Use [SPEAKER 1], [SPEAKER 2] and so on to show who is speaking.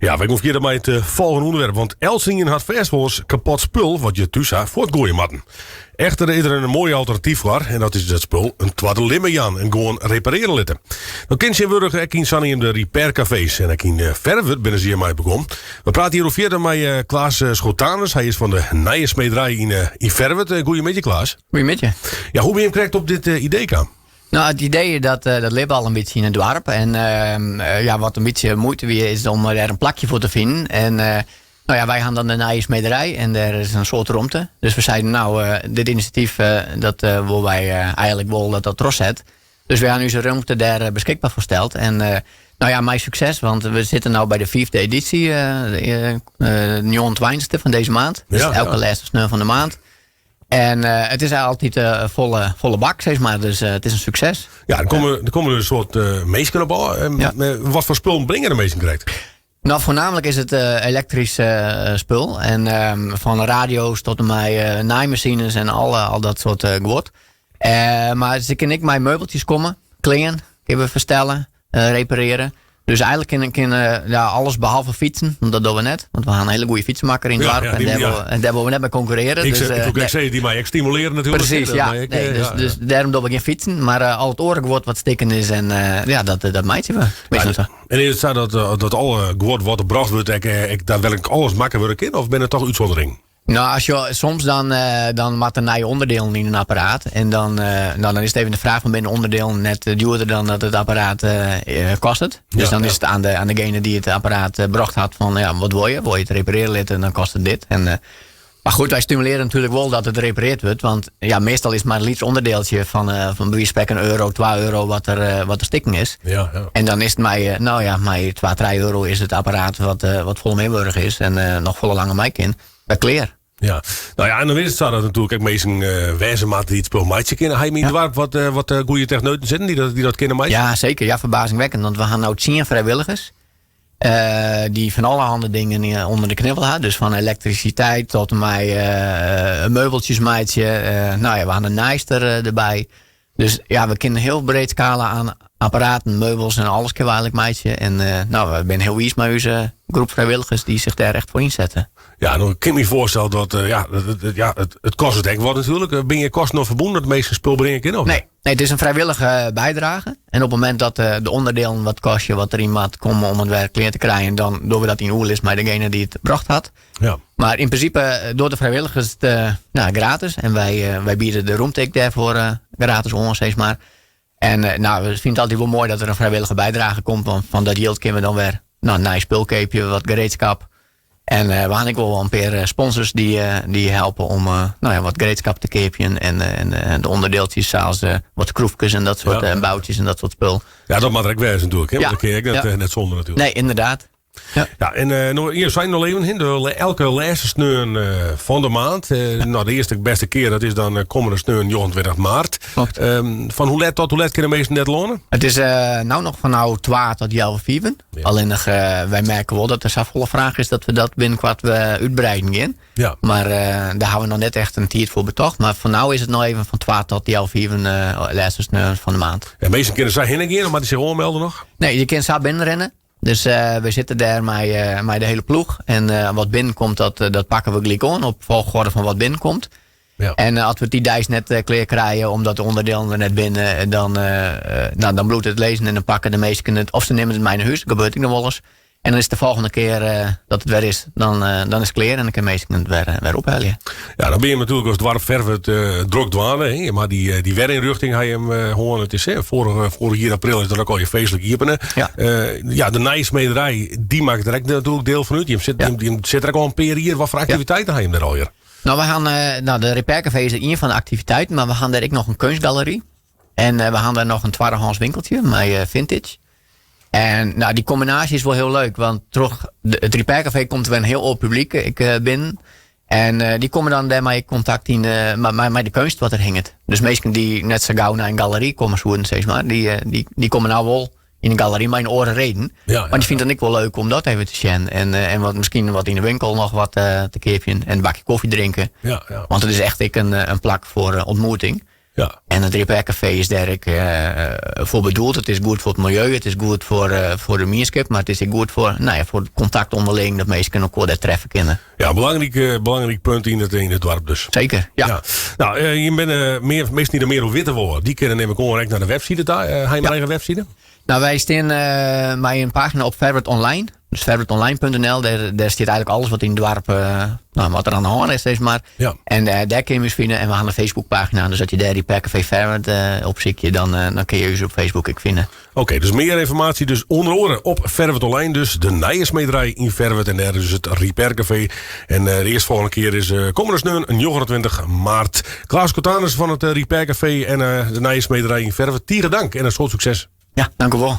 [SPEAKER 1] Ja, wy gean fierder mei it folgjende ûnderwerp, want eltsenien hat fêst wolris kapot spul wat je thús ha fuortgoaie moatten. Echter is der in moai alternatyf foar en dat is dat spul in twadde libben jaan en gewoan reparearje litte. Dat kin tsjintwurdich ek yn saneamde repairkafees en ek yn Ferwert binne se hjirmei begûn. We prate hjiroer fierder mei Klaas Schotanus. Hy is fan de Nije Smederij yn Ferwert. Goeiemiddei Klaas.
[SPEAKER 2] Goeiemiddei.
[SPEAKER 1] Ja, hoe binne jim krekt op dit idee kaam?
[SPEAKER 2] Nou, it idee dat, dat libbe al in bytsje yn it doarp. En ja, wat in bytsje muoite wie, is om dêr in plakje foar te finen. En nou ja, wy ha dan de Nije Smederij en dêr is in soad romte. Dus we seiden, nou, dit inisjatyf, dat wolle wy eigenlik wol dat dat trochset. Dus wy ha ús romte dêr beskikber foar steld. En nou ja, mei sukses, want we sitte no by de fyfde edysje, 29e fan dizze maand. Dus elke lêste sneon fan de maand. En it is altyd in folle, folle bak, sis mar. Dus it is in sukses.
[SPEAKER 1] Ja, der komme in soad minsken op ôf. Wat foar spullen bringe de minsken krekt?
[SPEAKER 2] Nou, foarnaamlik is it elektrysk spul. En fan radio's tot en mei naaimasines en al dat soart guod. Mar se kinne ek mei meubeltsjes komme, klean kinne we ferstelle, reparearje. Dus eigenlik kin ja, alles behalve fytsen, want dat dogge we net. Want we ha in hiele goede fytsemakker yn it doarp en dêr en dêr wolle we net mei konkurrearje.
[SPEAKER 1] Ik, dus, ik woe sizze, dy mei ek stimulearje natuerlik.
[SPEAKER 2] Presys, ja. Nee, dus, dus dêrom dogge we gjin fytsen. Mar al it oare guod wat stikken is, en ja, dat meitsje we.
[SPEAKER 1] Ja, en is it sa dat alle guod wat der brocht wurdt, ek daadwerklik alles makke wurde kin? Of binne der toch útsûnderings?
[SPEAKER 2] Nou, as jo, soms dan, dan moatte der nije ûnderdielen yn in apparaat. En dan, nou, dan is it even de fraach fan binne de ûnderdielen net djoerder dan dat it apparaat kostet. Dus dan is it oan degene dy't it apparaat brocht hat fan ja, wat wolle je? Wolle je it reparearje litte, dan kostet it dit. En, mar goed, wy stimulearje natuerlik wol dat it reparearre wurdt. Want ja, meastal is it mar in lyts ûnderdieltsje fan by wize fan sprekken in euro, 2 euro wat der stikken is. En dan is it mei, nou ja, mei 2, 3 euro is it apparaat wat folle mear wurdich is en noch folle langer mei kin, wer klear.
[SPEAKER 1] Ja, nou ja, en dan is it sa dat natuerlik ek minsken wêze moatte dy't it spul meitsje kinne. Ha je yn it doarp wat goede techneuten sitten dy't dat kinne meitsje?
[SPEAKER 2] Ja, seker. Ja, ferbazingwekkend. Want we ha no 10 frijwilligers dy't fan allerhande dingen ûnder de knibbel ha. Dus fan elektrisiteit tot en mei meubeltsjes meitsje. Nou ja, we ha in naaister derby. Dus ja, we kinne in hiel breed skala oan apparaten, meubels en alles kinne we eigenlik meitsje. En nou, we binne hiel wiis mei ús groep frijwilligers dy't sich dêr echt foar ynsette.
[SPEAKER 1] Ja, dan kin ik my foarstelle dat ja, ja, it kostet ek wat natuerlik. Binne hjir kosten oan ferbûn dat minsken spul bringe kinne? Of
[SPEAKER 2] nee, nee, it is in frijwillige bydrage. En op it momint dat de ûnderdielen wat kostje, wat deryn moat komme om it wer klear te krijen, dan dogge we dat yn oerlis mei degene dy't it brocht hat.
[SPEAKER 1] Ja.
[SPEAKER 2] Mar yn prinsipe dogge de frijwilligers it nou, gratis. En wy biede de romte ek dêrfoar gratis oan, sis mar. En nou, we fine it altyd wol moai dat der in frijwillige bydrage komt, want fan dat jild kinne we dan wer nou, nij spul keapje, wat gereedskap. En we ha ek wol in pear sponsors dy't helpe om nou ja, wat gereedskap te keapjen en de ûnderdieltsjes, sa as wat skroefkes en dat soart boutjes en dat soart spul.
[SPEAKER 1] Ja, dat moat der ek wêze natuerlik. Hè? Want dan kin je ek net sûnder natuerlik.
[SPEAKER 2] Nee, ynderdaad.
[SPEAKER 1] Ja. Ja, en no, jo seinen al even, hin, elke lêste sneon fan de maand. Nou, de earste bêste kear, dat is dan kommende sneon 29 maart.
[SPEAKER 2] Klopt.
[SPEAKER 1] Fan hoe let tot hoe let kinne de minsken net lâne?
[SPEAKER 2] It is no noch fan no 2 tot healwei fiven. Allinnich, wy merke wol dat der safolle fraach is dat we dat binnenkoart útbreiden gean. Mar dêr ha we noch net echt in tiid foar betocht. Mar foar no is it noch even fan 2 tot healwei fiven, lêste sneon fan de maand.
[SPEAKER 1] En minsken kinne sa hinne gean of moatte se sich oanmelde noch?
[SPEAKER 2] Nee, je kinne sa binnenrinne. Dus we sitte dêr mei de hiele ploech. En wat binnenkomt, dat pakke we gelyk oan op folchoarder fan wat binnenkomt. En as we it dy deis net klear krije, omdat de ûnderdielen der net binne, dan, nou, dan bliuwt it lizzen en dan pakke de minsken it, of se nimme it mei nei hûs, dat gebeurt ek noch wolris. En dan is it de folgjende kear dat it wer is, dan, dan is it klear en dan kinne minsken it wer ophelje.
[SPEAKER 1] Ja, dan binne je natuerlik as doarp Ferwert drok dwaande. Hè? Mar dy werynrjochting ha je him hân. It is, hè, foarich jier april is dat ek al je feestlik iepene. Ja, de Nije Smederij, dy makket der ek natuerlik diel fan út. Jim sit der ek al in pear jier. Wat foar aktiviteiten ha jim dêr allegear?
[SPEAKER 2] Nou, we ha, nou, de Repaircafé is ien fan de aktiviteiten, mar we ha dêr ek noch in keunstgalery. En we ha dêr noch in twaddehâns winkeltsje mei vintage. En nou, dy kombinaasje is wol hiel leuk, want troch it Repaircafé komt der wer in hiel oar publyk ek binnen. En dy komme dan dêrmei yn kontakt mei de keunst wat der hinget. Dus minsken dy't net sa gau nei in galery komme soenen, sis mar, dy komme no wol yn in galery mei in oare reden. Mar dy fine it dan ek wol leuk om dat even te sjen. En wat, miskien wat yn de winkel noch wat te keapjen en in bakje kofje drinke. Want it is echt ek in plak foar ontmoeting.
[SPEAKER 1] Ja.
[SPEAKER 2] En it Repair Café is dêr ek foar bedoeld. It is goed foar it miljeu, it is goed foar de mienskip, mar it is ek goed foar, no ja, foar it kontakt ûnderling, dat minsken elkoar dêr treffe kinne.
[SPEAKER 1] Ja, belangryk, belangryk punt yn it doarp dus.
[SPEAKER 2] Seker, ja.
[SPEAKER 1] Ja. No, jim binne mear, minsken dy't der mear oer witte wolle, dy kinne nim ik oan ek nei de webside ta. Ha jim eigen webside?
[SPEAKER 2] No, wy stean mei in pagina op Ferwert Online. Dus ferwertonline.nl, dêr stiet eigentlik alles wat yn it doarp, no, wat der oan de hân is, sis mar.
[SPEAKER 1] Ja.
[SPEAKER 2] En dêr kinne je ús fine. En we hawwe in Facebookpagina, dus as je dêr Repair Café Ferwert opsykje, dan kinne je ús op Facebook ek fine.
[SPEAKER 1] Oké, dus mear ynformaasje dus ûnder oare op Ferwert Online, dus de nije smederij yn Ferwert en dêr is it Repair Café. En de earstfolgjende kear is kommende sneon 29 maart. Klaas Schotanus fan it Repair Café en de nije smederij yn Ferwert, tige dank en in soad sukses.
[SPEAKER 2] Ja, dank u wol.